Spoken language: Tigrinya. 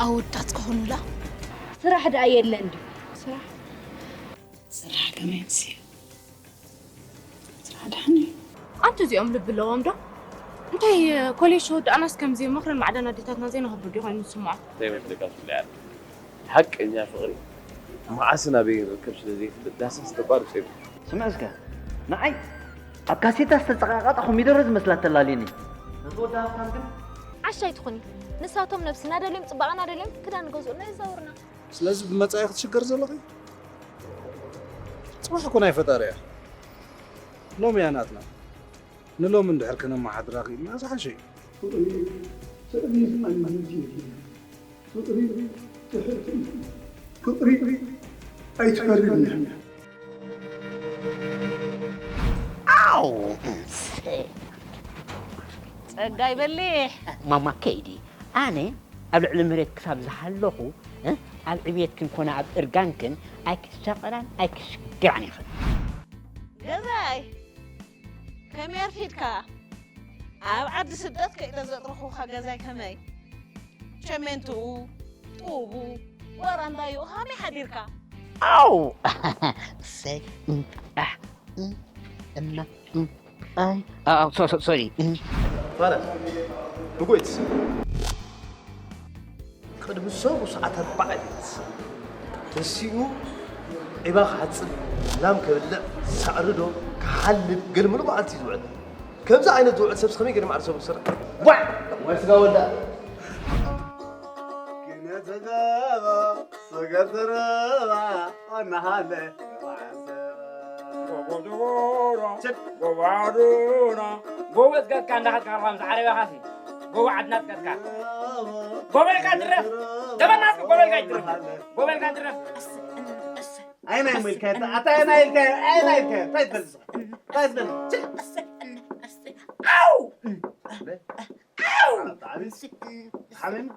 ኣወዳት ክኾኑላ። ስራሕ ደኣ የለን ድዩ? ስራሕ ስራሕ ከመይ ምስ ስራሕ ደሓን እዩ። ኣንቲ እዚኦም ልቢ ኣለዎም ዶ? እንታይ ኮሌጅ ወዳእናስ ከምዚ መኽርን ማዕዳን ኣዴታትና ዘይንኸብር ድዩ ኮይኑ ዝስምዖም? እንታይ መስለካ ትብለያ? ሓቀኛ ፍቕሪ መዓስን ኣበይን ርከብ ስለ ዘይፍለጥ ዳህሳስ ተቋርጽ እዩ። ስምዕ እስከ ንዓይ ኣብ ካሴታ ዝተጸቓቐጠ ኮሚደረ ዝመስላ ተላልየኒ። ነቲ ወዲ ሃብታም ግን ዓሻ ኣይትኹኒ። ንሳቶም ነብስና ደልዮም ጽባቐና ደልዮም ክዳን ገዝኡልና የዛውርና። ስለዚ ብመጻኢ ክትሽገር ዘለኺ ጽባሕ እኮ ናይ ፈጣሪ እያ። ሎሚ እያ ናትና። ንሎሚ እንድሕር ከነመሓድራ ክኢልና ዝሓሸ እዩ። ፍቕሪ ትዕቢት ኣይማኖት የድልያ። ፍቕሪ ትሕት እዩ። ፍቕሪ ኣይትፈርድን እያ። ኣው ጸጋይ በሊሕ። ማማ ከይዲ ኣነ ኣብ ልዕሊ መሬት ክሳብ ዝሃለኹ እ፣ ኣብ ዕብየትክን ኮነ ኣብ እርጋንክን ኣይክሻቐላን ኣይክሽግራን ኢኽን። ገዛይ ከመይ ኣርፊድካ? ኣብ ዓዲ ስደት ከይደ ዘጥረኹኻ ገዛይ ከመይ? ቸሜንትኡ፣ ጡቡ፣ ወራንዳይኡ ከመይ ሓዲርካ? ኣው እሰይ እም፣ ኣሕ፣ እም፣ እማ እም፣ ኣይ ኣው ሶ- ሶ- ሶሪ እም። ማለት ብጎይት ቅድሚ ሰቡ ሰዓት ኣርባዕተ ቤት ተሲኡ ዒባ ክሓጽብ ላም ከብልዕ ሳዕሪ ዶ ክሓልብ ገለ ምሉእ መዓልቲ እዩ ዝውዕል። ከምዚ ዓይነት ዝውዕል ሰብስ ከመይ ገለ መዓልቲ ሰቡ ክሰርሕ? ዋዕ! ዋይ ስጋ ወዳ። ጎባዱና ጎባዝከካ እንዳኸድካ ከልካ ምስ ዓረብያኻሲ ጎባ ዓድና ትከድካ ጎበልካ ትረፍ ተበናስ ጎበልካ ይትረፍ ጎበልካ ትረፍ ኣይና ኢልካ ኣታ ኣይና ኢልካ ኣይና ኢልካ እንታይ ትበል እንታይ ትበል ኣው ሓሚም